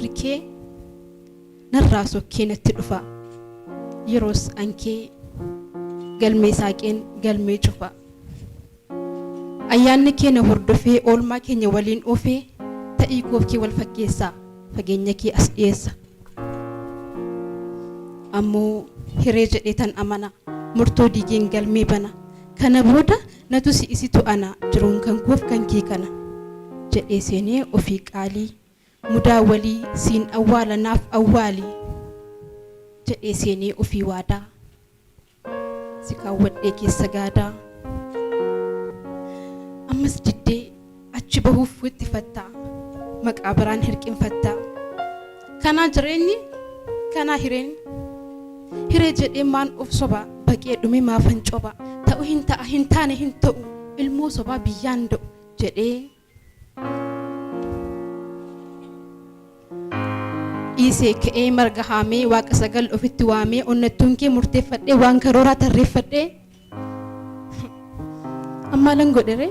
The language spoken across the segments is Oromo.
Hafuurri kee narraa sokkee natti dhufa. Yeroos ankee galmee saaqeen galmee cufa. Ayyaanni kee na hordofee oolmaa keenya waliin oofee ta'ii koof kee wal fakkeessa fageenya kee as dhiyeessa. Ammoo hiree jedheetan amana murtoo diigeen galmee bana. Kana booda natu si isitu ana jiruun kan koof kan kee kana. Jedhee seenee ofii qaalii mudaa walii siin awwaala naaf awwaali. Jedhee seenee ofii waadaa si kaawwadhee keessa gaadaa. Ammas diddee achi bahuuf wixxifatta maqaa biraan hirqinfatta. Kanaa jireenyi kanaa hireen hiree jedhee maan of soba baqee dhume maafan coba ta'u hin ta'a hin taane hin ta'u ilmoo sobaa biyyaan da'u jedhee dhiisee ka'ee marga haamee waaqa sagal ofitti waamee onnattuun kee murteeffadhee waan karooraa tarreeffadhee ammaa lan godhere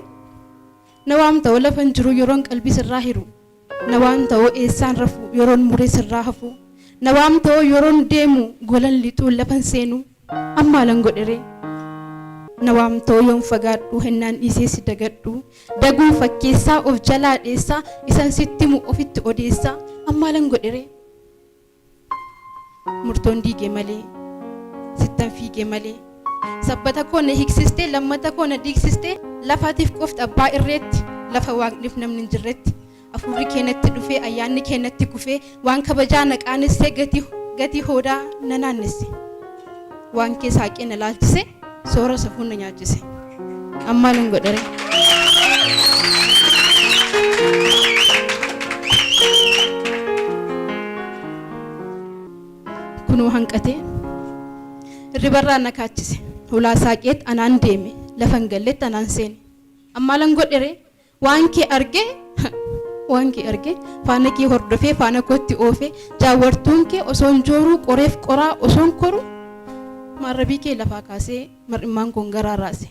na waamta lafan jiru yeroon qalbii sirraa hiru na waamta eessaan rafu yeroon muree sirraa hafu na waamta yeroon deemu golan lixuu lafan seenu ammaa lan godhere na waamta yoon fagaadhu hennaan dhiisee si dagadhu daguu fakkeessaa of jalaa dheessaa isan sitti himu ofitti odeessaa ammaa lan godhere murtoon diige malee sittan fiige malee sabbata koo na hiiksistee lammata koo na diigsistee lafaatiif qofti abbaa irreetti lafa waaqniif namni hin jirretti hafuurri kee natti dhufee ayyaanni kee natti kufee waan kabajaa na qaanessee gatii hoodaa na naannesse waan kee saaqee na laalchise soora safuun na nyaachise ammaa nan godhere. Kunoo hanqatee hirribarraa na kaachise hulaa saaqeet anaan deeme lafa hin galletti anaan seene ammaa lan godhere waan kee argee waan kee argee faana kee hordofee faana kootti oofee jaawwartuun kee osoon jooruu qoreef qoraa osoon koru maarrabii kee lafaa kaasee mar'immaan koon garaa raase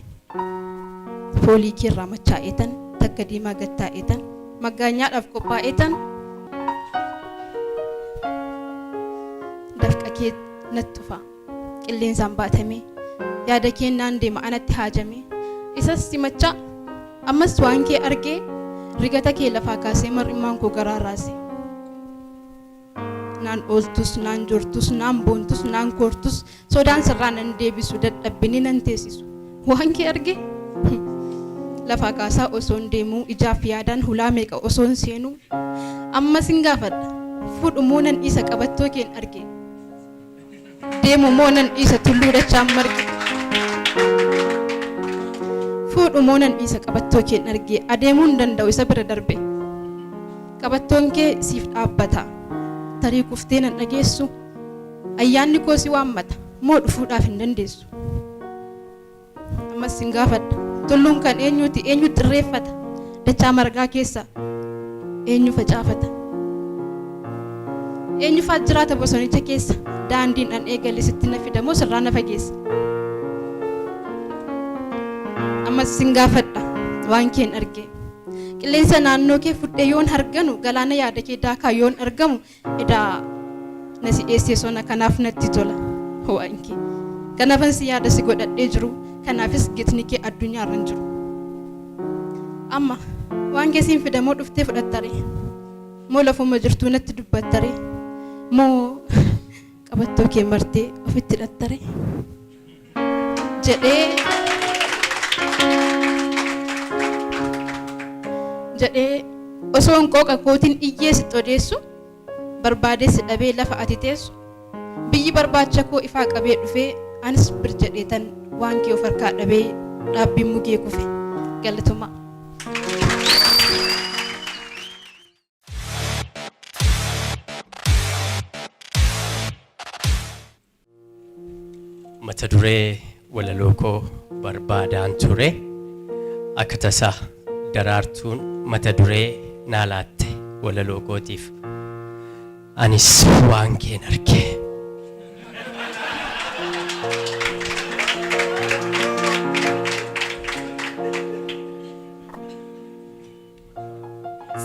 foolii kee irraa machaa'eetan takka diimaa gad taa'eetan maggaanyaadhaaf qophaa'eetan dafqa kee natti tufa qilleensaan baatamee yaada keen naan deema anatti haajame isas simachaa ammas waan kee argee rigata kee lafaa kaasee mar'immaan koo garaa raase. Naan ooltus naan jortus naan boontus naan koortus sodaan sirraa nan deebisu dadhabbini nan teessisu waan kee arge lafaa kaasaa osoon deemuu ijaaf yaadaan hulaa meeqa osoon seenuu ammas hin gaafadha fuudhu moo nan dhiisa qabattoo keen arge deemu moo nan dhiisa tulluu dachaan marge fuudhu moo nan dhiisa qabattoo keen arge adeemuu hin danda'u isa bira darbe qabattoon kee siif dhaabbata tarii kuftee nan dhageessu ayyaanni koo si waammata moo dhufuudhaaf hin dandeessu ammas sin gaafadha tulluun kan eenyuuti eenyu xirreeffata dachaa margaa keessa eenyu facaafata eenyu faa jiraata bosonicha keessa daandiin an eegale sitti na fida moo sirraa na fageessa ammas sin gaafadha waan keen arge qilleensa naannoo kee fudhee yoon harganu galaana yaada kee daakaa yoon argamu edaa na si eessee sona kanaaf natti tola waan kee kanaafan si yaada si godhadhee jiru kanaafis gitni kee addunyaa irra hin jiru amma waan kee siin fida moo dhuftee fudhattare moo lafuma jirtuu natti dubbattare moo qabattoo kee martee ofitti hidhattare jedhee jedhee osoon qooqa kootiin iyyee sitti odeessu barbaadee si dhabee lafa ati teessu biyyi barbaacha koo ifaa qabee dhufee anis bir jedheetan waan kee of harkaa dhabee dhaabbiin mugee kufe galatomaa. Mata duree walaloo koo barbaadaan ture. Akka tasaa Daraartuun mata duree naa laatte walaloo kootiif. Anis waan keen arge.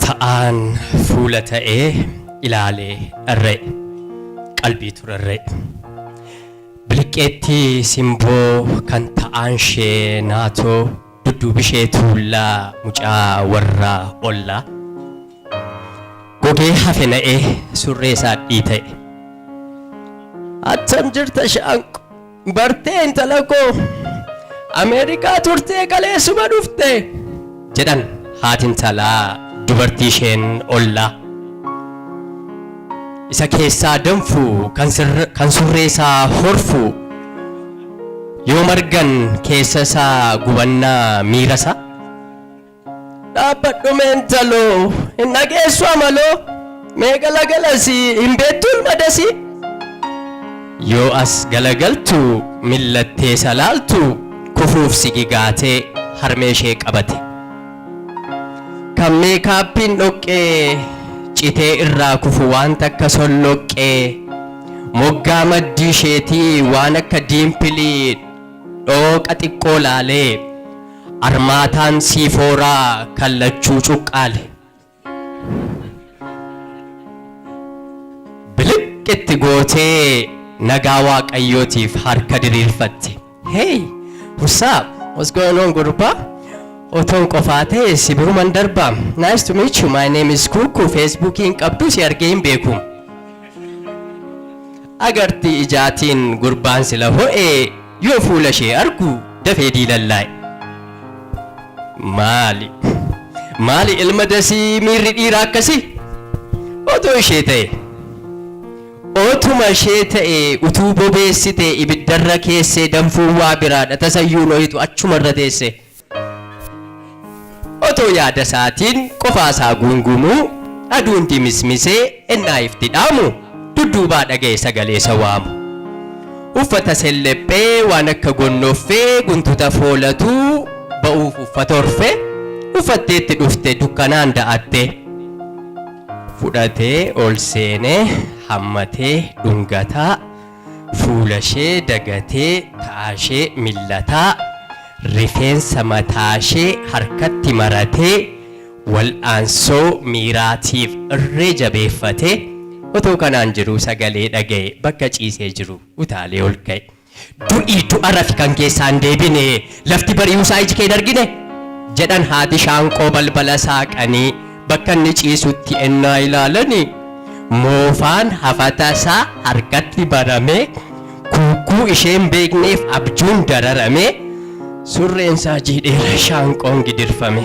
Ta'aan fuula ta'ee Ilaalee dharra'e. Qalbiitu rarra'e. Biliqqeettii simboo kan ta'aanshee naatoo dudduubishee tuullaa mucaa warra ollaa. Gogee hafe na'ee surree isaa dhiita'e. Attam jirta Shaanqo? Bartee intala koo? Ameerikaa turtee kaleessuma dhufte? Jedhan haati intalaa dubartii isheen ollaa. Isa keessaa danfu kan surree isaa horfu yoo margan keessa isaa gubannaa miira isaa. Dhaabbadhu mee intaloo hin dhageessu amaloo mee galagalasii hin beektu ilma dasii. Yoo as galagaltu millattee salaaltu kufuuf sigigaatee harmee ishee qabate. Kan meekaappiin dhoqqee citee irraa kufu waan takka solloqqee moggaa maddii isheetii waan akka diimpilii dhooqa xiqqoo laalee Armaataan siifooraa kan lachuu cuqqaale. Biliq itti gootee nagaa Waaqayyootiif harka diriirfatte. Hey, what's up? What's going on, gurbaa? Otoon qofaa ta'e si biruman darbaa. Nice to meet you. My name is Kuku. Facebookiin qabdu si argee hin beeku. Agartii ijaatiin gurbaan sila ho'e yoo fuula ishee argu dafee diilallaa'e. Maali? Maali ilma dasii miirri dhiiraa akkasii? Otoo ishee ta'e. Otuma ishee ta'e utuu bobeessite ibiddarra keessee danfuu waa biraadha tasayyuu nohitu achumarra teesse. Otoo yaada isaatiin qofaasaa guungumuu aduun dimismisee ennaa ifti dhaamu dudduubaa dhaga'e sagalee isa waamu. Uffata sellephee waan akka gonnoffee guntuta foolatuu ba'uuf uffata horfee uffatteetti dhufte dukkanaan da'attee. Fudhatee ol seenee hammatee dhungataa fuulashee dagatee ta'aashee millataa rifeensa mataashee harkatti maratee wal'aansoo miiraatiif irree jabeeffatee otoo kanaan jiruu sagalee dhaga'e bakka ciisee jiru utaalee ol ka'e. Du'i du'a rafi kan keessaa hin deebine lafti bari'uusaa iji kee hin argine jedhan haati shaanqoo balbala saaqanii bakka inni ciisutti ennaa ilaalani moofaan hafata isaa harkatti baramee kuukkuu isheen beekneef abjuun dararamee surreen isaa jiidheera shaanqoon gidirfame.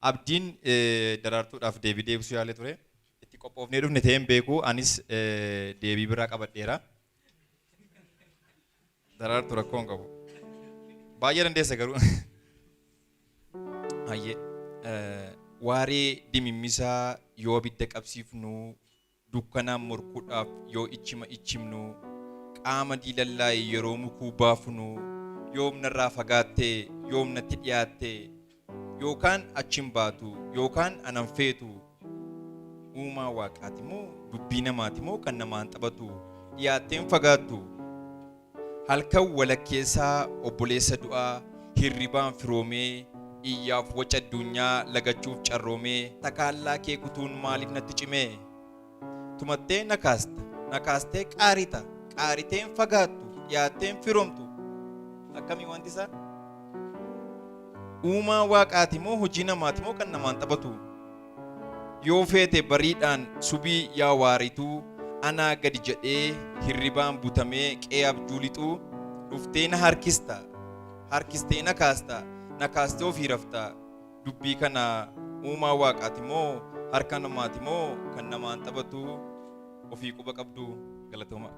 Abdiin Daraartuudhaaf deebii deebisuu yaalee ture. Itti qophoofnee dhufne ta'ee hin beeku. Anis deebii biraa qabadheera. Daraartu rakkoo hin qabu. Baay'ee dandeessa garuu. Hayyee. Waaree dimimmisaa yoo abidda qabsiifnu dukkanaan morkuudhaaf yoo ichima ichimnu, qaama diilallaa'e yeroo mukuu baafnu, yoom narraa fagaatte, yoom natti dhiyaatte, yookaan achi hin baatu, yookaan ana hin feetu. Uumaa Waaqaati moo dubbii namaati moo kan namaan taphatu, dhiyaattee hin fagaattu. Halkan walakkeessaa obboleessa du'aa hirribaan firoomee iyyaaf waca addunyaa lagachuuf carroomee takaallaa kee kutuun maaliif natti cimee? Tumattee na kaasta, na kaastee qaarita, qaaritee hin fagaattu, dhiyaattee hin firoomtu. Akkamii wanti isaa? Uumaa Waaqaati moo hojii namaati moo kan namaan taphatu? Yoo feete bariidhaan subii yaa waarituu anaa gadi jedhee hirribaan butamee qe'ee abjuu lixuu dhuftee na harkista harkistee na kaasta na kaastee ofii rafta dubbii kana uumaa waaqaati moo harka namaati moo kan namaan taphatu ofii quba qabdu galatooma.